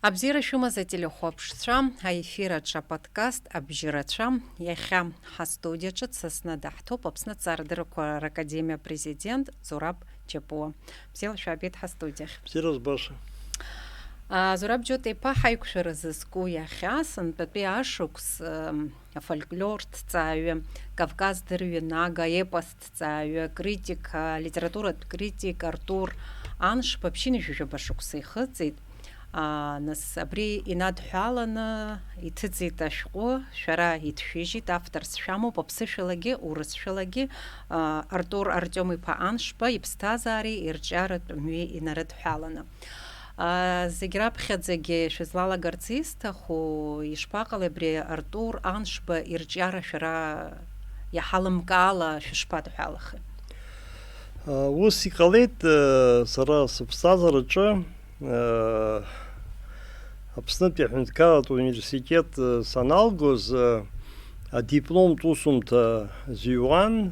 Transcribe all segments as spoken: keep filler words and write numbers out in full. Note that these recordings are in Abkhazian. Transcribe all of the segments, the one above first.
Абзиара шәымаз, ателехәаԥшцәа, аефир аҿы аподкаст «Абжьы рацәа». Иахьа ҳастудиаҿы дсасны даҳҭоуп Аԥсны Аҭҵаарадыррақәа Ракадемиа апрезидент Зураб Џьапуа. Бзиала шәаабеит ҳастудиахь. Бзиара збаша. А, Зураб Џьота-иԥа, ҳаиқәшәара зызку иахьа, сынтәатәи ашықәс, ам, афольклорҭҵааҩы, Кавказ дырҩегьых аепос ҭҵааҩы, акритик, алитературатә критик Артур Аншба ԥшьынҩажәижәаба шықәса ихыҵит. Аа, нас, абри инадҳәаланы иҭыҵит ашәҟәы, шәара ишәышәҭыжьит, авторс шәамоуп, аԥсышәалагьы, урысшәалагьы. Аа, Артур Артиом-иԥа Аншба иԥсҭазаареи ирҿиаратә мҩеи инарыдҳәаланы. Аа, зегь раԥхьаӡагьы шәызлалагарц исҭаху, ишԥаҟалеи абри Артур Аншба ирҿиара шәара иҳалымкаала шәышԥадҳәалахеи? Ус иҟалеит, сара сыԥсҭазаараҿы, Аԥснытәи аҳәынҭқарратә университет саналгоз, адипломтә усумҭа зыҩуан,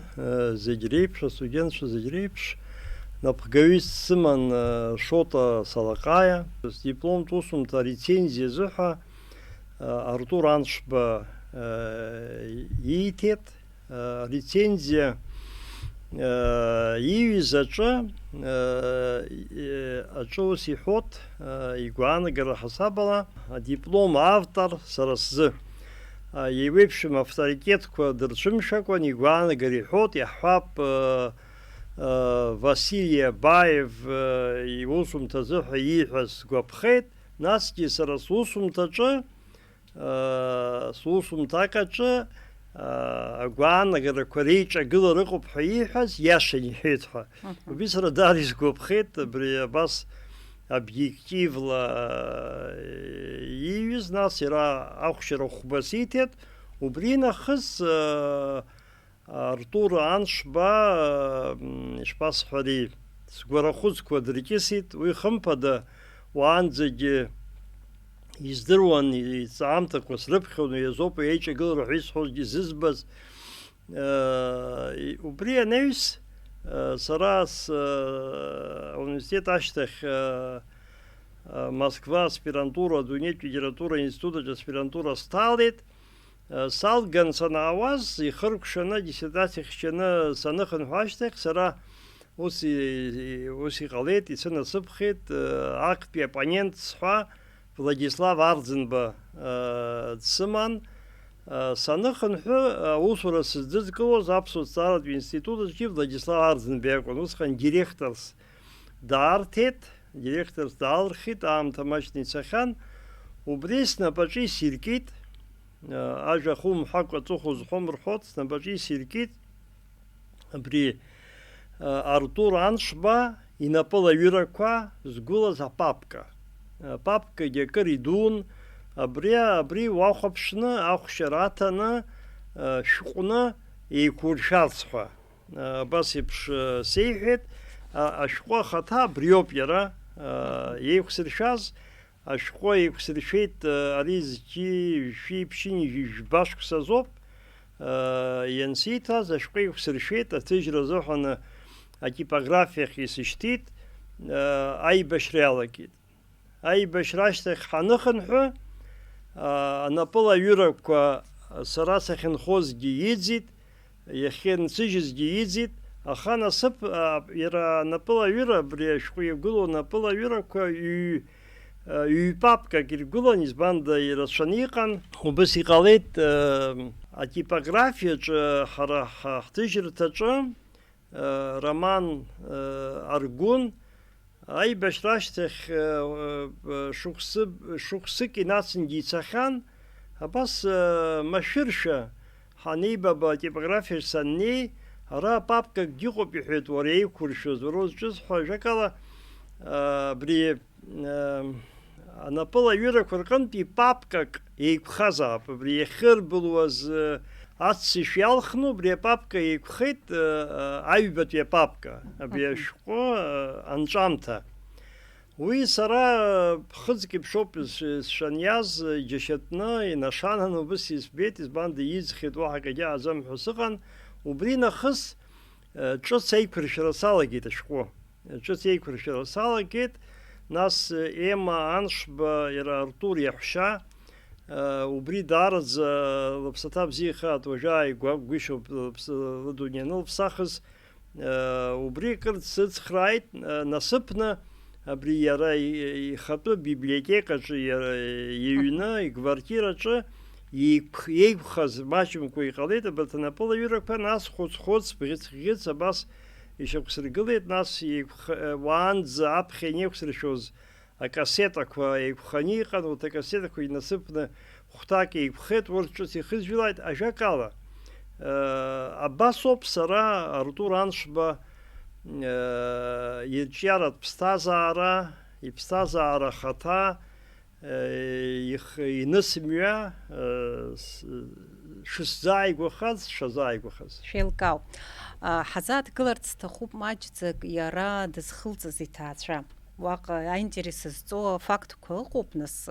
зегь реиԥш, астудентцәа зегь реиԥш, напхгаҩыс дсыман, Шоҭа Салаҟаиа. Сдипломтә усумҭа арецензиа азыҳәа, Артур Аншба, ииҭеит. Арецензиа, ииҩыз аҿы, аҿы ус иҳәоит, игәаанагара ҳасабала, адиплом автор сара сзы, еиуеиԥшым авторитетқәа дырцәымшәакәан, игәаанагара иҳәоит, иаҳҳәап, Василий Абаев иусумҭазы ҳәа ииҳәаз сгәаԥхеит, насгьы сара сусумҭаҿы, сусумҭак аҿы, агәаанагарақәа реиҿагылара ыҟоуп ҳәа ииҳәаз иашан иҳәеит ҳәа. Мгм. Убри сара даара исгәаԥхеит, абри абас обиективла, ииҩыз, нас иара ахәшьара хәба сиҭеит, убри нахыс, Артур Аншба, м, ишԥасҳәари, сгәарахәыцқәа дыркьысит, уи хымԥада, уаанӡагьы издыруан, иҵаамҭақәа срыԥхьон, уи азоуп еиҿагылара ҳәа исҳәозгьы зызбаз. Э, и-, убри анаҩс, э, сара с-, э, ауниверситет ашьҭахь, э, э, Москва аспирантура, адунеитә литература институт аҿы аспирантура сҭалеит. Салган санаауаз, ихыркәшаны, диссертациа хьчаны саныхынҳәы ашьҭахь, сара ус и-, ус иҟалеит, исынасыԥхеит, актәи оппонент сҳәа Владислав Арӡынба дсыман. Саныхынҳәы, аусура сыздызкылоз Аԥсуа ҭҵааратә институт аҿгьы Владислав Арӡынба иакәын, усҟан директорс даарҭеит, директорс даалырхит, аамҭа маҷны ицахьан, убри снапаҿы исиркит. Ажәа хумҳәакәа аҵыхәа узҳәом рҳәоит, снапаҿы исиркит абри, Артур Аншба инапыла аҩырақәа згәылаз апапка. Апапкагьы акыр идун, абри, абри уахәаԥшны, ахәшьара аҭаны, шәҟәны еиқәуршәарц ҳәа. Абас еиԥш, сеиҳәеит, ашәҟәы ахаҭа абриоуп иара, иеиқәсыршәаз, ашәҟәы еиқәсыршәеит, ари зқьи жәшәи ԥшьынҩажәи жәба шықәса азоуп, иансиҭаз, ашәҟәы еиқәсыршәеит, аҭыжьра азыҳәан атипографиахь исышьҭит, аибашьра иалагеит. Аибашьра ашьҭахь ҳаныхынҳәы, анапыла аҩырақәа сара сахьынхозгьы иӡит, иахьынсыжьызгьы иӡит, аха насыԥ, а, иара анапылаҩыра, абри ашәҟәы иагәылоу анапылаҩырақәа ҩ-, а, ҩ-папкак иргылан, избанда ирацәаны иҟан. Убыс иҟалеит, а, атипографиаҿы, ҳара ҳа-, ҳҭыжьырҭаҿы, а, роман, а, Аргәын, Аибашьра ашьҭахь, э, э, шықәсы-, шықәсык инацынгьы ицахьан, абас, э, машәыршәа, ҳанеибаба атипографиаҿ саннеи, ара апапкакгьы ыҟоуп, иҳәеит, уара еиқәуршәыз, уара узҿыз ҳәа, ажәакала, э, абри, э, анапылаҩырақәа рҟынтә ипапкак еиқәхазаап, абри иахьырбылуаз, э, аццышә иалхны убри апапка еиқәхеит, э, э, аҩбатәи апапка, абри Аҳа. Ашәҟәы, э, анҵәамҭа. Уи сара, э, ԥхыӡк еиԥшоуп ис-, сшаниаз, э, иџьашьатәны, инашанан убыс избеит, избанда иӡхьеит, уаҳа акгьы аазымҳәо сыҟан. Убри нахыс, э, ҿыц аиқәыршәара салагеит ашәҟәы. Ҿыц еиқәыршәара салагеит, Нас Ема Аншба, иара Артур иаҳәшьа, э, убри даараӡа лыԥсаҭа бзиахааит, уажәы ааигәа акәгәышьоуп, лыԥс-, лыдунеи анылԥсахыз, э, убри акыр дсыцхрааит, э, насыԥны абри иара и-, ихатәы библиотекаҿы иара иҩны, иквартираҿы еиқә-, еиқәхаз маҷымкәа иҟалеит абарҭ анапылаҩырақәа, нас хәыц-хәыц, бӷьыц-ӷьыц абас ишьақәсыргылеит, нас еиқәх-, уаанӡа аԥхьа инеиқәсыршәоз акассетақәа еиқәханы иҟан, урҭ акассетақәа инасыԥны хәҭак еиқәхеит, урҭ ҿыц ихызҩылааит, ажәакала, э, абас ауп сара Артур Аншба, э, ирҿиаратә ԥсҭазаара, иԥсҭазаара ахаҭа, э, их-, инысмҩа, э, с-, шысзааигәахаз, сшазааигәахаз. Шәеилкаау. А, ҳазааҭгыларц сҭахуп маҷӡак иара дызхылҵыз иҭаацәа. Уаҟа аинтерес зҵоу афактқәа ыҟоуп, нас,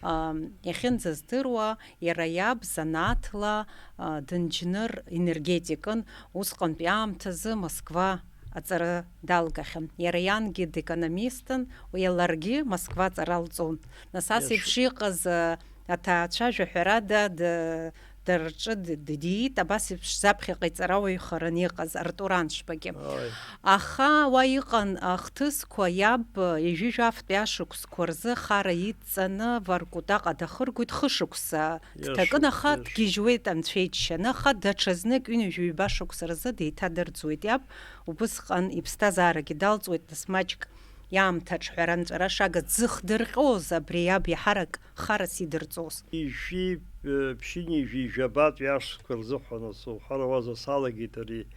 а, иахьынӡаздыруа, иара иаб занааҭла, а, дынџьныр енергетикын, усҟантәи аамҭазы Москва аҵара далгахьан. Иара иангьы декономистын, уи ларгьы Москва аҵара лҵон. Нас ас Иаш- еиԥш иҟаз, а, аҭаацәа, жәаҳәарада, д-, дара рҿы д-, д-, диит, абас еиԥш заԥхьаҟа иҵарауаҩхаран иҟаз Артур Аншбагьы. Ааи. Аха уа иҟан ахҭысқәа, иаб ҩажәи жәафтәи ашықәсқәа рзы ахара идҵаны Воркутаҟа дахыргоит, хышықәса дҭакын, Иашоуп, аха иашоуп. Дгьежьуеит анцәа иџьшьаны, аха даҽазнык ҩынҩажәи ҩба шықәса рзы деиҭадырӡуеит иаб, убысҟан иԥсҭазаарагьы далҵуеит, нас маҷк иаамҭа аҿҳәара анҵәара шага дзыхдырҟьоз абри иаб иаҳарак харас идырҵоз. Ижәи, э, ԥшьынҩажәи жәабатәи ашықәсқәа рзыҳәан ацуҳара уаза салагеит ари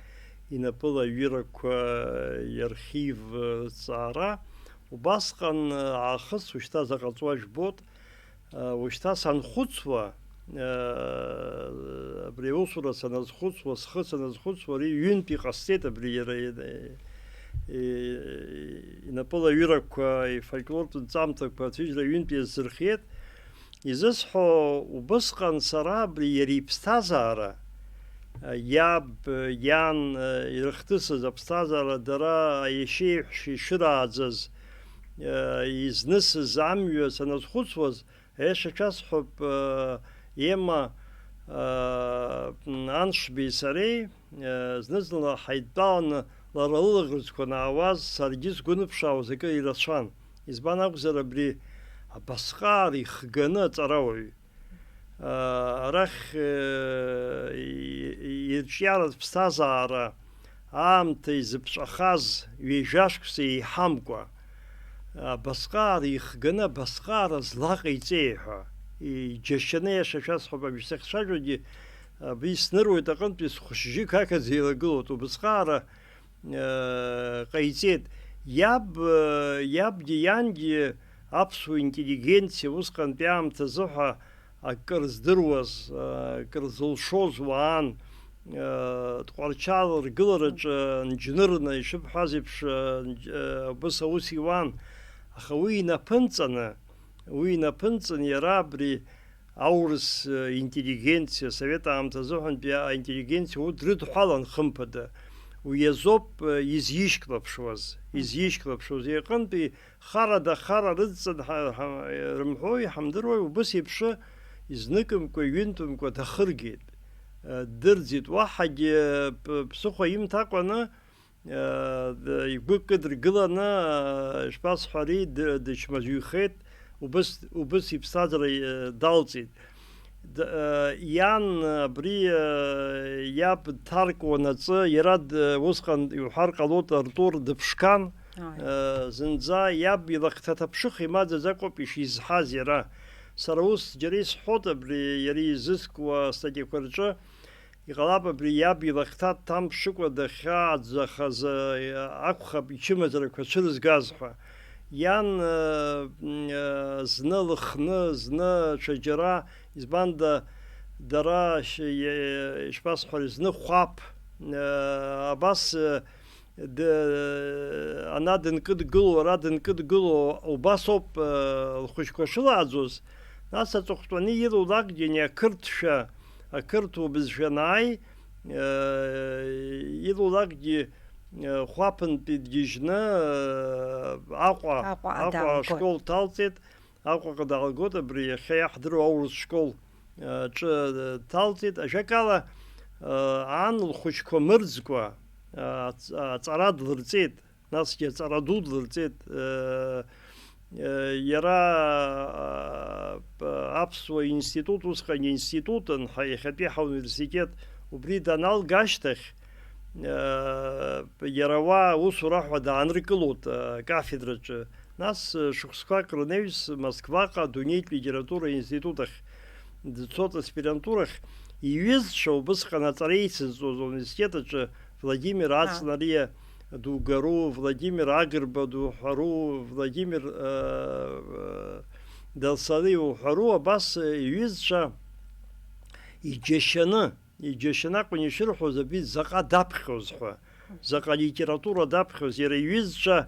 инапыла аҩырақәа иархив, э, ҵаара. Убасҟан, э, аахыс ушьҭа заҟа ҵуа жәбоит. Э, ушьҭа санхәыцуа, э, абри аусура саназхәыцуа, схы саназхәыцуа, ари ҩынтә иҟасҵеит, абри иара, э, э, инапыла аҩырақәа, ифольклортә нҵамҭақәа аҭыжьра ҩынтә иазырхиеит. Изысҳәо, убысҟан сара абри иара иԥсҭазаара, иаб, иан, ирыхҭысыз аԥсҭазаара, дара аиашьеиҳәшьа ишырааӡаз, изнысыз амҩа саназхәыцуаз, аиаша шәасҳәап, Ема, Аншбеи сареи, зны-зынла ҳаидтәаланы лара лылаӷырӡқәа анаауаз, саргьы сгәы ныԥшаауаз акы ирацәан. Избан акәзар, абри абасҟаара ихганы аҵарауаҩ, а, арахь, э, и-, и-, ирҿиаратә ԥсҭазаара аамҭа изыԥҵәахаз ҩажәа шықәса еиҳамкәа, абасҟаара ихганы абасҟаара злаҟаиҵеи ҳәа, иџьашьаны, иаша шәасҳәап, абжь сахьцәажәогьы, абри сныруеит аҟынтәи схәышьжьы қақаӡа еилагылоит, убасҟаара, э, ҟаиҵеит. Иаб, э, иабгьы иангьы аԥсуа интеллигенциа усҟантәи аамҭазы ҳәа акыр здыруаз, э, акыр зылшоз уаан, э, Тҟәарчал ргылараҿы нџьнырны, ишыбҳәаз еиԥш, э, нџь-, э, убыс аус иуан. Аха уи инапынҵаны, уи инапынҵаны иара абри аурыс, э, интеллигенциа, асовет аамҭазы ҳәантәи аинтеллигенциа урҭ дрыдҳәалан, хымԥада. Уи азоуп, э, изишьклаԥшуаз, изишьклаԥшуаз. Иҟынтәи харада хара рыдҵан ҳа-, ҳа-, рымҳәои, ҳамдыруеи, убыс еиԥш изныкымкәа, ҩынтәымкәа дахыргеит, э, дырӡит. Уаҳагьы, э, п-, ԥсыхәа имҭакәаны, э, д-, игәы кыдыргыланы, э, ишԥасҳәари, д-, дычмазаҩхеит, убыс, убыс иԥсҭазаара, э, далҵит. Д-, э, иан абри, э, иаб дҭаркуан аҵы, иара д-, усҟан иуҳәар ҟалоит, Артур дыԥшқан, Ааи. Э, зынӡа иаб илакҭа ҭаԥшыха имаӡаӡакәоуп ишизҳаз иара. Сара ус џьара исҳәоит, абри иара изызкуа астатиақәа рҿы, иҟалап абри иаб илакҭа дҭамԥшыкәа дахьааӡахаз, э, акәхап ичымазарақәа цәырызгаз ҳәа. Иан, э, м, э, зны Лыхны, зны ҽаџьара, избанда, дара ш-, е-, ишԥасҳәари, зны Хәаԥ, э, абас, э, д-, ана дынкыдгыло, ара дынкыдгыло, убас ауп, э, лхәыҷқәа шылааӡоз, нас аҵыхәтәаны илоулакгьы ани ақырҭшәа, ақырҭуа бызшәа анааи, э, илоулакгьы Хәаԥынтәи дгьежьны, Аҟәа, Аҟәа Аҟәа даалгоит. Ашкол дҭалҵеит. Аҟәаҟа даалгоит, абри иахьа иаҳдыруа аурыс школ, аҿы дҭалҵеит. Ажәакала, ан лхәыҷқәа мырӡкәа, аҵ-, аҵара длырҵеит, насгьы аҵара ду длырҵеит. Иара, а, аԥсуа институт, усҟан институтын, ҳа-, иахьатәи ҳауниверситет, убри даналга ашьҭахь, а, иара уа аусура ҳәа дааныркылоит, а, акафедраҿы. Нас, а, шықәсқәак рнаҩс Москваҟа адунеитә литература институт ахь дцоит, аспирантурахь. Иҩызцәа убысҟан аҵара еицызҵоз ауниверситет аҿы Владимир Ааи. Ацнариа дугару, Владимир Агрба дуҳәару, Владимир, э, Далсари уҳәару, абас, э, иҩызцәа иџьашьаны, иџьашьаны акәын ишырҳәоз, абри заҟа даԥхьоз ҳәа, заҟа литература даԥхьоз, иара иҩызцәа,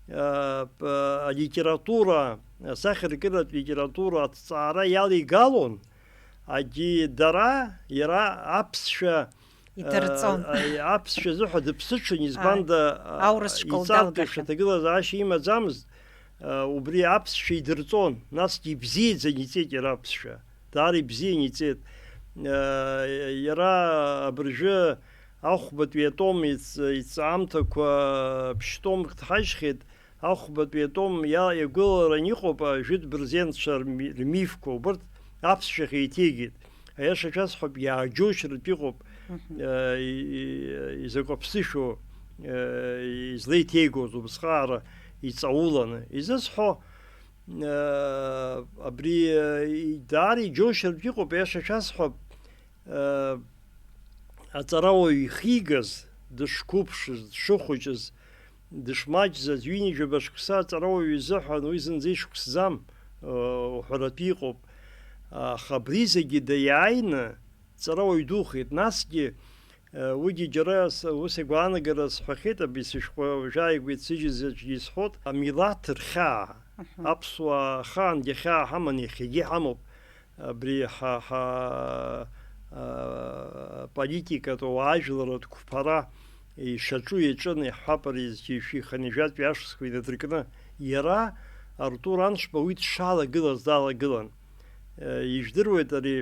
э, п-, алитература, асахьаркыратә литература аҭҵаара иалигалон, агьи дара, иара аԥсшәа Идырҵон. А, а, аԥсшәа азыҳәа дыԥсыҽын, избанда, Ааи. А, Аурыс школ иҵаркышә далгахьан. Аҭагылазаашьа имаӡамызт, а, убри аԥсшәа идырҵон, насгьы ибзиаӡаны иҵеит иара аԥсшәа, даара ибзианы иҵеит. А, иара абыржәы ахәбатәи атом иҵ-, иҵаамҭақәа ԥшь-томк дҳажьхьеит, Ахәбатәи атом иа-, иагәылаларан иҟоуп ажәытә бырзенцәа рми-, рмифқәа, убырҭ аԥсшәахь еиҭеигеит. Аиаша шәасҳәап, иааџьоушьартә иҟоуп, Мгм. э, и-, и-, изакә аԥсышәоу, э, излеиҭеигоз убысҟаара иҵауланы. Изысҳәо, э, абри, э, и-, даара иџьоушьартә иҟоуп, аиаша шәасҳәап, Аҵарауаҩ ихигаз, дышқәыԥшыз, дшыхәыҷыз, дышмаҷӡаз, ҩынҩажәаба шықәса аҵарауаҩ изыҳәан уи зынӡа ишықәсӡам, уҳәаратәы иҟоуп. Аха абри зегьы даиааины ҵарауаҩ духеит. Насгьы, уигьы џьара с-, ус игәаанагара сҳәахьеит, абри сышәҟәы уажәааигәа ицыжьыз аӡәгьы исҳәот, амилаҭ рхьаа, Аҳа. Аԥсуаа ахаангьы ахьаа ҳаман, иахьагьы ҳамоуп. Абри ҳа, ҳа, а, политикатә, ауаажәларратә қәԥара ишаҿу иаҿын, иаҳҳәап, ари зқьи жәшәи хынҩажәатәи ашықәсқәа инадыркны, иара, Артур Аншба, уи дшалагылаз далагылан. Э, ижәдыруеит ари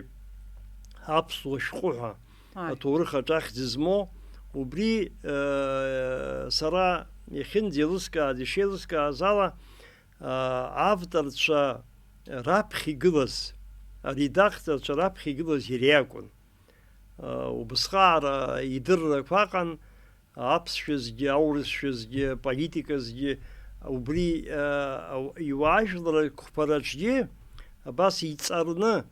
аԥсуа шәҟәы ҳәа, Ааи. Аҭоурых аҿы ахьӡ змоу, убри, э, сара иахьынӡеилыскааз, ишеилыскааз ала, а, авторцәа раԥхьа игылаз, аредакторцәа раԥхьа игылаз иара иакәын. А, убысҟаара идыррақәа аҟан, аԥсшәазгьы, аурысшәазгьы, аполитиказгьы, убри, а, ау-, иуаажәлар қәԥараҿгьы абас иҵарны,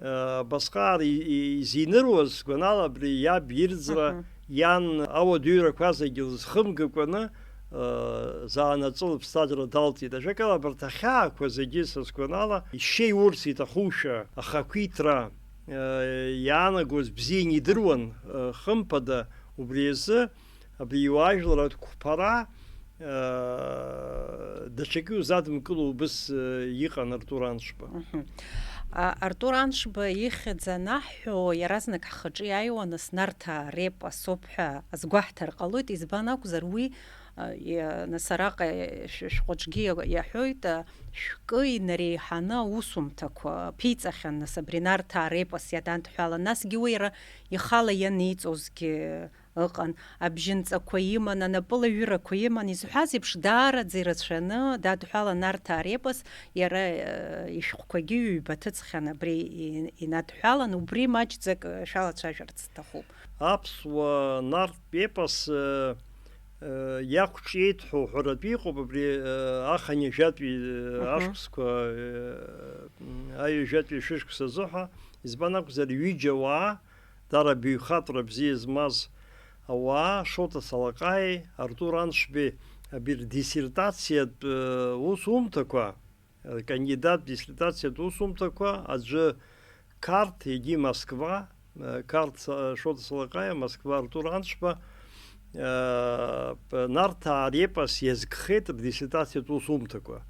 Абасҟаара и-, и-, изиныруаз, сгәанала, абри иаб ирӡра, Аҳа. Иан ауадаҩрақәа зегьы лызхымгакәаны, э, заанаҵы лыԥсҭазаара далҵит. Ажәакала, абарҭ ахьаақәа зегьы, са сгәанала, ишьеиурц иҭахушәа, ахақәиҭра, э, иаанагоз бзианы идыруан, э, хымԥада, убри азы, Абри иуаажәлар рқәԥара, э, даҽакы иузадымкыло убыс, э, иҟан Артур Аншба. Мгм. А, Артур Аншба ихьӡ анаҳҳәо, иаразнак ҳхаҿы иааиуан, нас Нарҭаа репос ауп ҳәа азгәаҳҭар ҟалоит, избан акәзар, уи, а, и-, нас араҟа шә-, шәҟәаҿгьы иа-, иаҳәоит, а, шәкы инареиҳаны аусумҭақәа ԥиҵахьан, нас абри Нарҭаа репос иададҳәалан, насгьы уи иара ихала ианиҵозгьы, ыҟан, абжьынҵақәа иман, анапылаҩырақәа иман, изҳәаз еиԥш, даараӡа ирацәаны дадҳәалан Нарҭаа репос, иара, э, ишәҟәқәагьы ҩба ҭыҵхьан абри и-, инадҳәалан, убри маҷӡак, э, шәалацәажәарц сҭахуп. Аԥсуа нарҭтә епос, э, э, иақәҿиеит ҳәа уҳәаратәы иҟоуп, абри, э, ахынҩажәатәи, э, Мгм. Ашықәсқәа, э, аҩажәатәи шәышықәса азыҳәа, избан акәзар, ҩыџьа уаа, Дара баҩхатәра бзиа змаз ауаа, Шоҭа Салаҟаиеи Артур Аншбеи абри рдиссертациатә, э, усумҭақәа, э, кандидат диссертациатә усумҭақәа аӡәы Қарҭ, егьи Москва, э, Қарҭ, э, Шоҭа Салаҟаиа, Москва Артур Аншба, э, Нарҭаа репос иазкхеит рдиссертациатә усумҭақәа.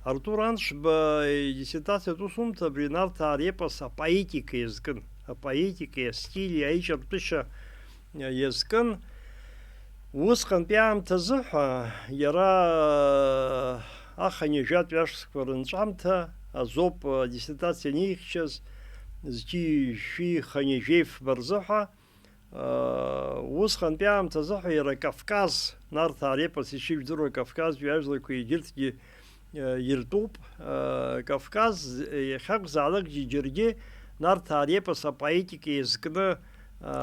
Артур Аншба идиссертациатә усумҭа абри Нарҭаа репос апоетика иазкын. Апоетикеи астили аиҿартәышьа иазкын. Усҟантәи аамҭазы ҳәа, иара ахынҩажәатәи ашықәсқәа рынҵәамҭа азоуп, э, диссертациа анихьчаз, зқьи жәшәи хынҩажәеи фба рзы ҳәа, э, усҟантәи аамҭазы ҳәа иара Кавказ, Нарҭаа репос ишыжәдыруа Кавказ жәаҩажәларқәа егьырҭгьы, э, иртәуп. Э, Кавказ, э, иахьакәзаалакгьы џьаргьы Нарҭаа репос апоетика иазкны, э,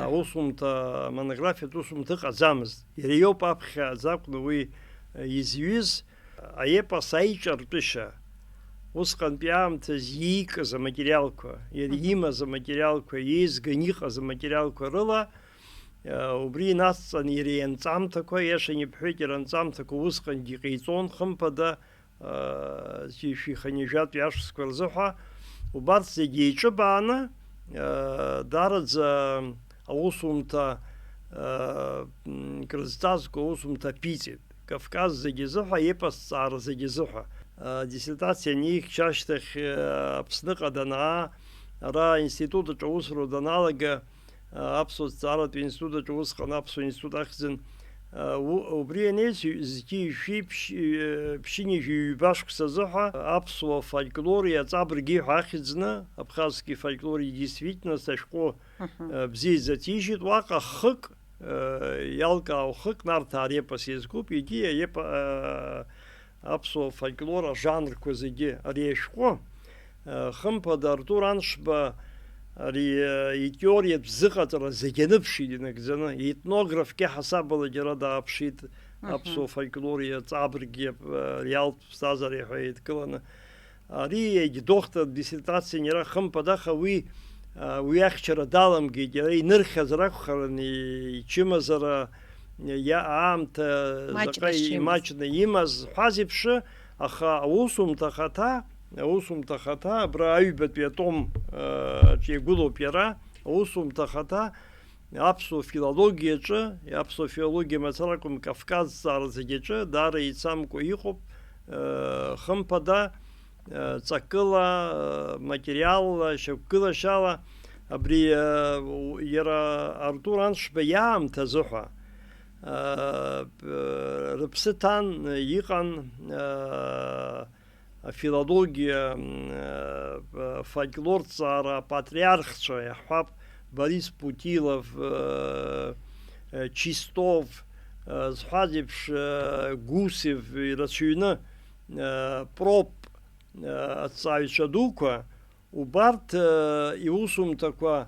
аусумҭа, амонографиатә усумҭа ыҟаӡамызт. Иара иоуп аԥхьаӡа акәны уи, э, изҩыз, аепос аиҿартәышьа, усҟантәи аамҭазы иикыз аматериалқәа, иара Мгм. имаз аматериалқәа, еизган иҟаз аматериалқәа рыла, э, убри инацҵаны иара ианҵамҭақәа, иашан ибҳәеит, иара анҵамҭақәа усҟангьы иҟаиҵон, хымԥада, э, шәи-, шәихынҩажәатәи ашықәсқәа рзы ҳәа, убарҭ зегьы еиҿыбааны, э, даараӡа аусумҭа, э, м, крызҵазкуа аусумҭа аԥиҵеит. Кавказ зегьы азыҳәа, епосҭҵаара зегьы азыҳәа. Э, диссертациа анихьча ашьҭахь, э, Аԥсныҟа данаа, ара аинститут аҿы аусура даналага, Аԥсуа зҵааратә институт аҿы усҟан Аԥсуа институт ахьӡын. Убри ианеиз, зқьи жәшәи ԥшь-, ԥшьынҩажәи ҩба шықәсазы ҳәа аԥсуа фольклори аҵабырги ҳәа ахьӡны, абхазский фольклор и действительность ашәҟәы, Мгм. бзиа изаҭижьит, уаҟа хык, иалкаау хык Нарҭаа репос иазкуп, егьи аепо-, аԥсуа фольклор ажанрқәа зегьы ари ашәҟәы, э, хымԥада, Артур Аншба ари, э, итеориатә зыҟаҵара зегьы аныԥшит инагӡаны, етнографк иаҳасабала џьара дааԥшит, Мгм. аԥсуа фольклори аҵабырги, э, реалтә ԥсҭазаареи ҳәа еидкыланы. Ари егьдоктор диссертациан иара хымԥада, аха уи, э, уи ахьчара даламгеит, иара инырхьазар акәхарын, и-, ичымазара, иа-, аамҭа Маҷны заҟа ишимаз. имаҷны имаз зҳәаз еиԥш, аха аусумҭа ахаҭа, аусумҭа ахаҭа абра аҩбатәи атом, э, аҿы иагәылоуп иара, аусумҭа ахаҭа аԥсуа филологиаҿы, аԥсуа филологиа мацара акәым, Кавказ зҵаара зегьы аҿы даара еицамкәа иҟоуп, э, хымԥада, э, ҵакыла, э, материалла, шьақәгылашьала, абри, э, у-, иара Артур Аншба иаамҭазы ҳәа, э, б-, рыԥсы ҭан, иҟан, э, афилологиа, м, э, фольклорҭҵаара апатриархцәа иаҳҳәап, Борис Путилов, э, э, Чистов, э, зҳәаз еиԥш, э, Гусев ирацәаҩны, э, Проп, э, аҭҵааҩцәа дуқәа, убарҭ, э, иусумҭақәа,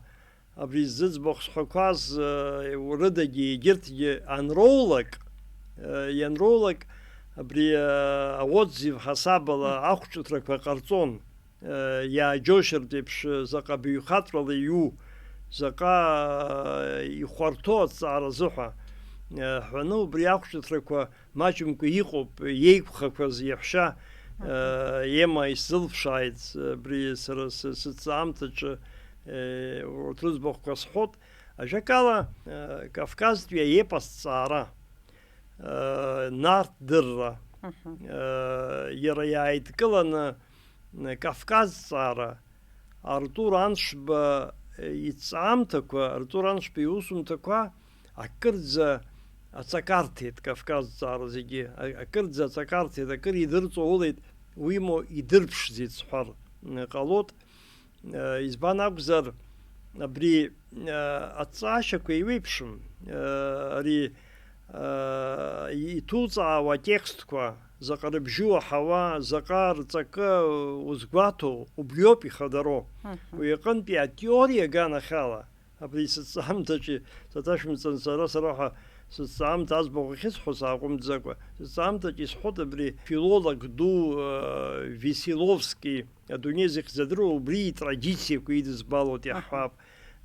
абри зыӡбахә сҳәақәаз, э, рыдагьы егьырҭгьы анроулак, э, ианроулак, абри, э, аотзив ҳасабала Мм. ахәҿыҭрақәа ҟарҵон, э, иааџьоушьартә еиԥш, э, заҟа баҩхатәрала иҩу, заҟа, э, ихәарҭоу аҭҵаара азыҳәа, э, ҳәаны убри ахәҿыҭрақәа маҷымкәа иҟоуп, иеиқәхақәаз иаҳәшьа, Мгм. э, Ема исзылԥшааит, абри сара сы-, сыҭҵаамҭаҿы, э, урҭ рыӡбахәқәа сҳәот. Ажәакала, э, Кавказтәи аепос ҵаара, э, нарҭ дырра, Мгм. э, иара иааидкыланы, э, Кавказ ҵаара, Артур Аншба иҵаамҭақәа, Артур Аншба иусумҭақәа акырӡа аҵакарҭеит, Кавказ ҵаара зегьы, а-, акырӡа аҵакарҭеит, акыр идырҵаулеит, уимоу идырԥшӡеит сҳәар, м, ҟалоит. Э, избан акәзар, абри, э, аҭҵаашьақәа еиуеиԥшым. Э, ари, э, иҭуҵаауа атекстқәа, заҟа рыбжьы уаҳауа, заҟа рҵакы узгәаҭоу, убриоуп ихадароу. Мгм. Уи аҟынтәи атеориа аганахьала, абри сыҭҵаамҭаҿы саҭашәымҵан сара, сара ҳәа сыҭҵаамҭа аӡбахә ахьысҳәо сааҟәымҵӡакәа, сыҭҵаамҭаҿы исҳәоит абри филолог ду, э, Веселовски, адунеи зегь задыруа убри итрадициақәа идызбалоит Аҳа. иаҳҳәап,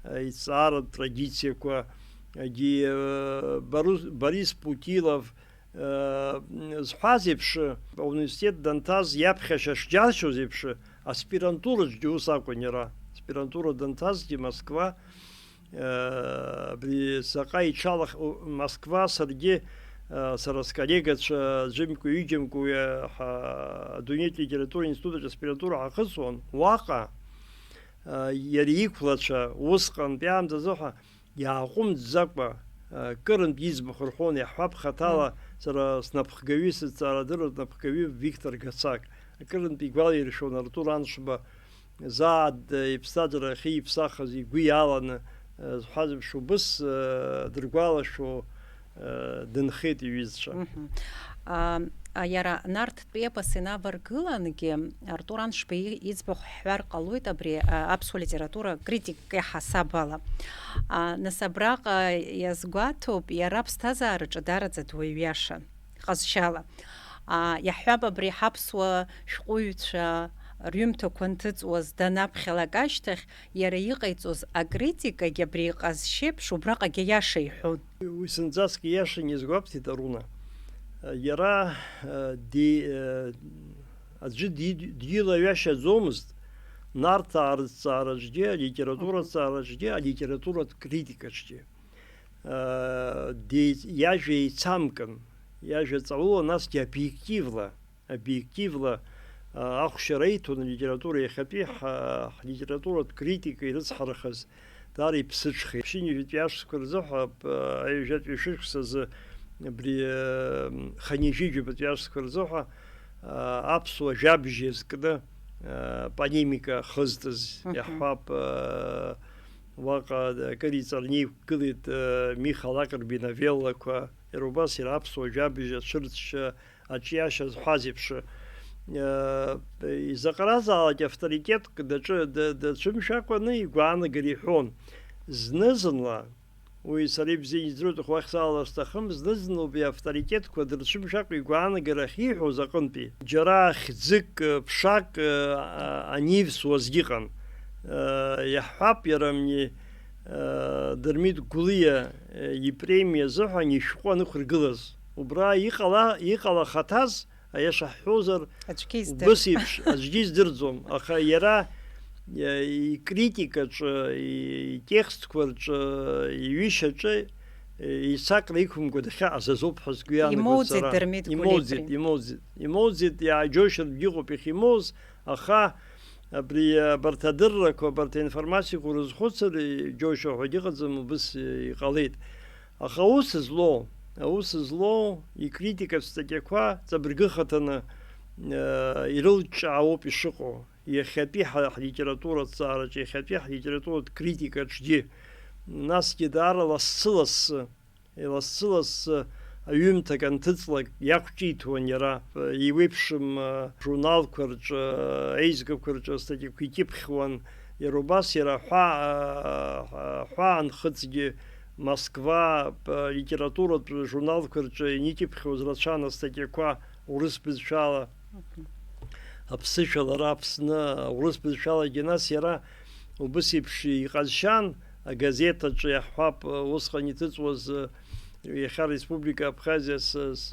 э, иҭҵааратә традициақәа, егьи, э, Барус-, Борис Путилов, э, зҳәаз еиԥш, ауниверситет данҭаз иаԥхьашьа шџьаршьоз еиԥш, аспирантураҿгьы ус акәын иара. Аспирантура данҭазгьы Москва, э, абри заҟа иҽалах-, у-, Москва саргьы, э, сара сколлегацәа аӡәымкәа-ҩыџьамкәа уи, э, ҳа-, адунеитә литература институт аҿы аспирантура ҳахысуан, уаҟа, э, иара иқәлацәа усҟантәи аамҭазы ҳәа иааҟәымҵӡакәа, Кырынтә иӡбахә рҳәон, иаҳҳәап, хаҭала сара снапхгаҩы, сызҵаарадырратә напхгаҩы Виктор Гацак. Акырынтә игәалаиршәон Артур Аншба заа д-, иԥсҭазаара ахьиԥсахыз игәы иаланы, э, зҳәаз еиԥш убыс, э, дыргәалашәо, э, дынхеит иҩызцәа. Мгм. А, а, иара Нарҭтәи епос инаваргылангьы, Артур Аншба и-, иӡбахә ҳҳәар ҟалоит абри, а, аԥсуа литература критикк иаҳасаб ала. А, нас абраҟа иазгәаҭоуп, иара аԥсҭазаараҿы даараӡа дуаҩ иашан, ҟазшьала. А, иаҳҳәап, абри ҳаԥсуа шәҟәыҩҩцәа рҩымҭақәа анҭыҵуаз данаԥхьалак ашьҭахь, иара иҟаиҵоз акритикагь абри иҟазшьеиԥш убраҟагь аиаша иҳәон. Уи зынӡаск ииашан, иазгәабҭеит Аруна. Иара, э, ди-, э, аӡәы ди-, дилаҩашьаӡомызт Нарҭаа рызҵаараҿгьы, алитература Мгм. ҭҵаараҿгьы, алитературатә критикаҿгьы. Э, ди-, иажәа еицамкын, иажәа ҵаула, насгьы обиективла, обиективла, а, ахәшьара иҭон алитература иахьатәи ҳа-, ҳлитературатә критика ирыцҳарахаз даара иԥсыҽхеит. Ԥшьынҩажәатәи ашықәсқәа рзыҳәа, п-, ҩажәатәи шықәсазы абри, э, хынҩажәи жәабатәи ашықәсқәа рзыҳәа, а, аԥсуа жәабжь иазкны, а, полемика хызтыз Мгм. иаҳҳәап, а, уаҟа акыр иҵарны иқәгылеит, а, Миха Лакрба иновеллақәа, иара убас иара аԥсуа жәабжь ацәырҵшьа аҿиашьа зҳәаз еиԥш, э, изаҟаразаалак авторитетк даҿы-, да-, дацәымшәакәаны игәаанагара иҳәон. Зны-зынла, уи сара ибзианы издыруеит, аха уахь салалар сҭахым, зны-зынла убри авторитетқәа дырцәымшәакәа игәаанагара ахьиҳәоз аҟынтәи, џьара хьӡык, э, ԥшак, э, а-, анивсуазгьы ыҟан. Э, иаҳҳәап, иара амни, э, Дырмит Гәлиа, э, ипремиа азыҳәан ишәҟәы анықәыргылаз. Убра иҟала, иҟалахаҭаз, аиаша ҳҳәозар, Аӡәгьы издыр-, убыс еиԥш аӡәгьы издырӡом, аха иара, э, икритикаҿы, и-, итекстқәа рҿы, иҩышьаҿы, э, ицакра иқәымкәа дахьаҟаз азоуп ҳәа сгәы иаанагоит Имоуӡеит сара. Дырмит Гәлиа Имоуӡеит, ипремиа. Имоуӡеит. Имоуӡеит, иааџьоушьартә иҟоуп иахьимоуз, аха абри, абарҭ адыррақәа, абарҭ аинформациақәа урызхәыцыр, иџьоушьо ҳәагьы ыҟаӡам, убыс иҟалеит. Аха аус злоу, аус злоу икритикатә статиақәа ҵабыргыхаҭаны, э, ирылҿҿаауоуп ишыҟоу, иахьатәи ҳа-, ҳлитература аҭҵаараҿы, иахьатәи ҳлитературатә критикаҿгьы. Насгьы даара лассы-лассы, лассы-лассы аҩымҭак анҭыҵлак иақәҿиҭуан иара, э, иуеиԥшым, э, журналқәа рҿы, э, еизгақәа рҿы астатиақәа икьыԥхьуан, иара убас иара аҳәаа-, аҳәаанхыҵгьы Москва, э, литературатә журналқәа рҿы иникьыԥхьуаз рацәан астатиақәа урыс бызшәала. Мгм. Аԥсышәала ара Аԥсны, урыс бызшәалагьы, нас иара убыс еиԥш иҟазшьан, агазеҭ аҿы иаҳҳәап, усҟан иҭыҵуаз, иахьа Республика Абхазиа с-, с-,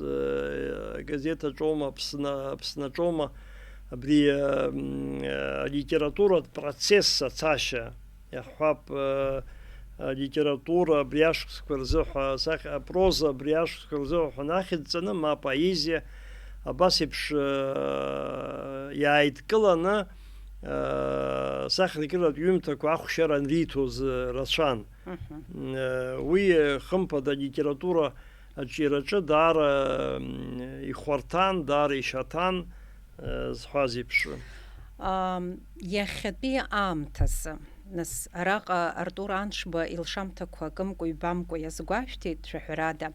агазеҭ аҿоума, Аԥсны, Аԥсны аҿоума, абри, м, алитературатә процесс ацашьа, иаҳҳәап, э, алитература абри ашықәсқәа рзыҳәа, асахьа-, апроза абри ашықәсқәа рзыҳәа ҳанахьыҵәҵаны, ма апоезиа, абас еиԥш, э, иааидкыланы, э, асахьаркыратә ҩымҭақәа ахәшьара анриҭоз, э, рацәан. Мгм. Э, уи, э, хымԥада, алитература аҿиараҿы даара, м, ихәарҭан, даара ишаҭан, э, зҳәаз еиԥш. Ам, иахьатәи аамҭазы, нас, араҟа Артур Аншба илшамҭақәа акымкәа-ҩбамкәа иазгәашәҭеит, шәаҳәарада.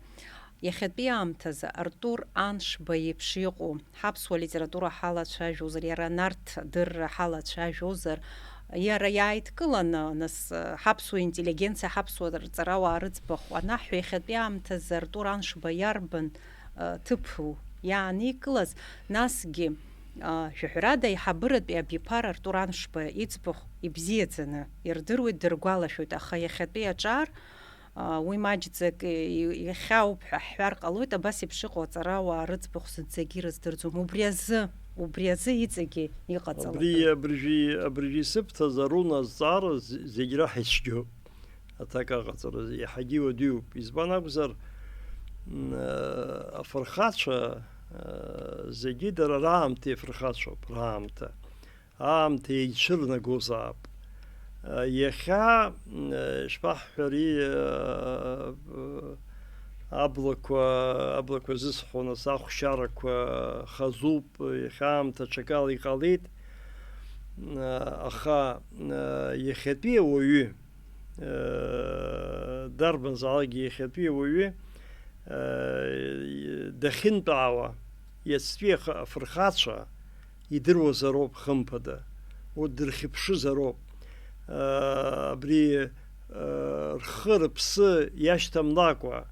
Иахьатәи аамҭазы Артур Аншба иеиԥш иҟоу, ҳаԥсуа литература ҳалацәажәозар, иара Нарҭ дырра ҳалацәажәозар, иара иааидкыланы, нас, ҳаԥсуа интеллигенциа, ҳаԥсуа рҵарауаа рыӡбахә анаҳҳәа, иахьатәи аамҭазы Артур Аншба иарбан, э, ҭыԥу иааникылаз, насгьы, э, шәаҳәарада, аиҳабыратәи абиԥара Артур Аншба иӡбахә ибзиаӡаны ирдыруеит, дыргәалашәоит, аха иахьатәи аҿар, уи маҷӡак иахьа ауп ҳәа ҳҳәар ҟалоит, абас еиԥш иҟоу аҵарауаа рыӡбахә зынӡагьы ирыздырӡом. Убри азы, убри азы иҵегьы иҟаҵалатәуп. Абри абыржәы, абыржәы исыбҭаз Аруна азҵаара зегь раҳа ицәгьоуп. Аҭак аҟаҵара иаҳагьы иуадаҩуп. Избан акәзар, м, афырхацәа, зегьы дара раамҭа ифырхацәоуп, раамҭа. Аамҭа еицәырнагозаап. Иахьа, м, ишԥаҳҳәари, аблақәа, аблақәа зысҳәо, нас, ахәшьарақәа хазуп, иахьа аамҭа аҽакала иҟалеит, аха иахьатәи ауаҩы, дарбанзаалакгьы иахьатәи ауаҩы дахьынтәаауа, иацтәи афырхацәа, идыруазароуп, хымԥада, урҭ дырхьыԥшызароуп. Абри, рхы-рыԥсы иашьҭамлакәа,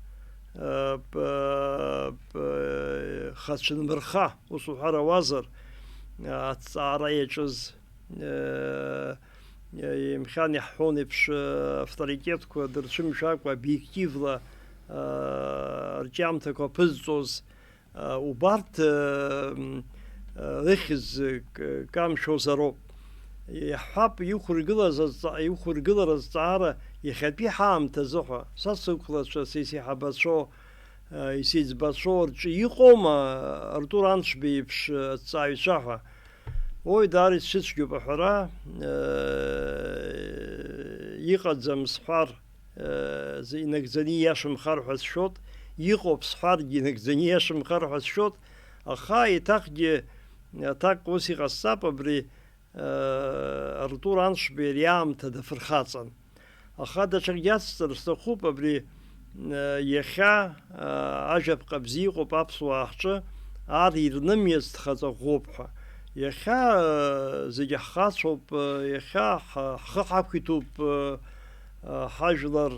п-, п-, хацәынмырха, ус уҳәар ауазар, аҭҵаара иаҿыз, имхьан иаҳҳәон еиԥш, авторитетқәа дырцәымшәакәа, обиективла, рҿиамҭақәа ԥызҵоз, убарҭ, м, рыхьӡ к-, камшәозароуп. Иаҳҳәап, иқәыргылаз азҵа-, иқәыргылара азҵаара иахьатәи ҳаамҭазы ҳәа, са сықәлацәа, са исеиҳабацәоу, исеиҵбацәоу рҿы иҟоума Артур Аншба иеиԥш аҭҵааҩцәа ҳәа? Уи даара исцәыцәгьоуп аҳәара, иҟаӡам сҳәар, инагӡаны ииашамхар ҳәа сшәоит, иҟоуп сҳәаргьы инагӡаны ииашамхар ҳәа сшәоит, аха еиҭахгьы аҭак ус иҟасҵап, абри, Артур Аншба иара аамҭа дафырхаҵан. Аха даҽакгьы ацҵар сҭахуп, абри, иахьа, ажәаԥҟа бзиа иҟоуп аԥсуаа ҳҿы, ар ирнымиац дхаҵа ӷәӷәоуп ҳәа. Иахьа, зегьы ҳхацәоуп, иахьа ҳхы ҳақәиҭуп, ҳажәлар,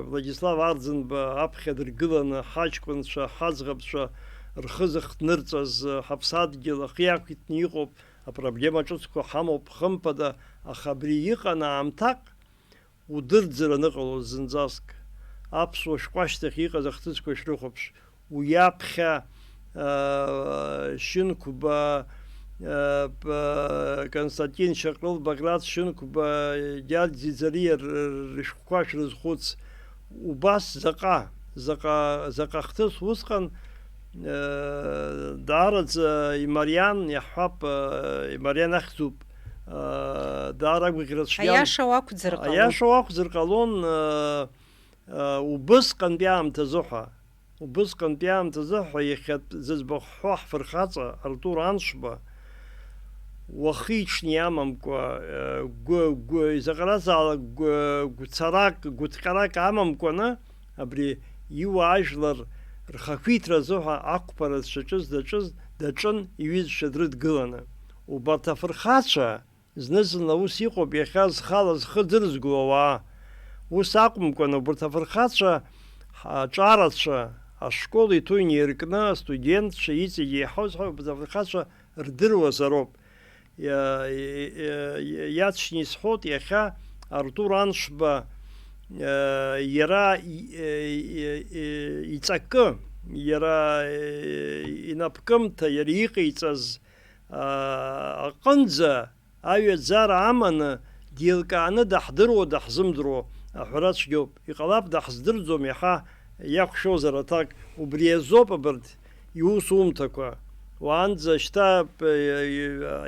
Владислав Арӡынба аԥхьа дыргыланы, ҳаҷкәынцәа, ҳаӡӷабцәа рхы зыхҭнырҵаз, ҳаԥсадгьыл ахы иақәиҭны иҟоуп, апроблема ҿыцқәа ҳамоуп, хымԥада, аха абри иҟан аамҭак, удырӡыр аныҟалоз зынӡаск. Аԥсуа шәҟәы ашьҭахь иҟаз ахҭысқәа шәрыхәаԥш. Уи аԥхьа, аа, Шьынқәба, аа, п-, Константин Шьаҟрыл, Баграт Шьынқәба, Гьаргь Ӡиӡариа р-, р-, рышәҟәқәа шәрызхәыц. Убас заҟа, заҟа, заҟа хҭыс усҟан, аа, даараӡа имариан, иаҳҳәап, аа, имариан ахьӡуп, аа, даара агәаӷьра цәгьан. Аиаша уақәӡыр ҟалон. Аиаша уақәӡыр ҟалон, аа, аа, убысҟантәи аамҭазы ҳәа. Убысҟантәи аамҭазы ҳәа иахьатә зыӡбахә ҳҳәо ҳфырхаҵа Артур Аншба, уахи-ҽни амамкәа, гәы, гәы, изаҟаразаалак гәы, гәцарак, гәыҭҟьарак амамкәаны, абри иуаажәлар рхақәиҭра азыҳәа ақәԥара зҽаҿыз даҿыз, даҿын иҩызцәа дрыдгыланы. Убарҭ афырхацәа, зны-зынла ус иҟоуп, иахьа зхала зхы ӡырызго ауаа. Ус акәымкәан, убарҭ афырхацәа, аҿарацәа, ашкол иҭәу инеиркны, астудентцәа, иҵегь еиҳау зҳәо, убарҭ афырхацәа рдыруазароуп. Иа-, и-, и-, и-, иаҵшьны исҳәоит, иахьа Артур Аншба, иа-, иара и-, и-, и-, иҵакы, иара, и-, инапкымҭа, иара иҟаиҵаз, а, аҟынӡа аҩаӡара аманы, деилкааны даҳдыруа, даҳзымдыруа аҳәара цәгьоуп. Иҟалап, даҳздырӡом, иаҳа иақәшәозар аҭак. Убри азоуп абарҭ иусумҭақәа. Уаанӡа шьҭа, п-,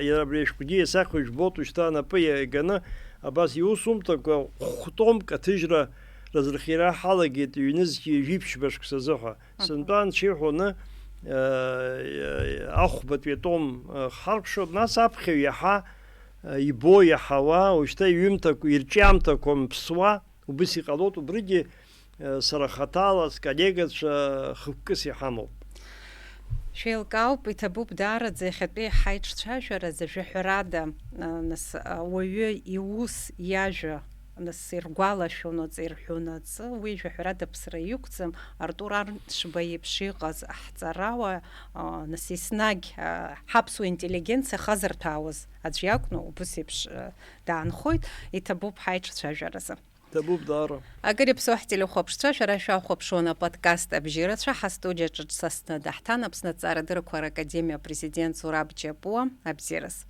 иара абри ашәҟәгьы иасахьоу жәбоит, ушьҭа анапы иаганы абас иусумҭақәа хә-томк аҭыжьра разырхиара ҳалагеит, ҩнызқьи жәиԥшьба шықәсазы ҳәа. Аҳа. Сынтәа анцәа иҳәоны, э, ахәбатәи атом, э, ҳаркәшоит, нас аԥхьаҩ иаҳа, э, ибо, иаҳауа, уажәшьҭа иҩымҭақәа, ирҿиамҭақәа мԥсуа, убыс иҟалоит, убригьы, э, сара хаҭала, сколлегацәа хықәкыс иҳамоуп. Шәеилкаауп, иҭабуп даараӡа иахьатәи ҳаиҿцәажәаразы, жәаҳәарада, э, нас, э, уаҩы иус, иажәа, нас иргәалашәонаҵ, ирҳәонаҵ, уи жәаҳәарада ԥсра иқәӡам, Артур Аншба иеиԥш иҟаз ҳҵарауаа, а, нас еснагь, а, ҳаԥсуа интеллигенциа хазырҭәаауаз аӡә иакәны, убыс еиԥш, а, даанхоит, иҭабуп ҳаиҿцәажәаразы. Ҭабуп даара. Акыр иаԥсоу ҳтелехәаԥшцәа, шәара шәахәаԥшуан аподкаст абжьы рацәа, ҳастудиаҿы Сасны даҳҭан Аԥсны Аҭҵаарадыррақәа Ракадемиа апрезидент Зураб Џьапуа, абзиараз.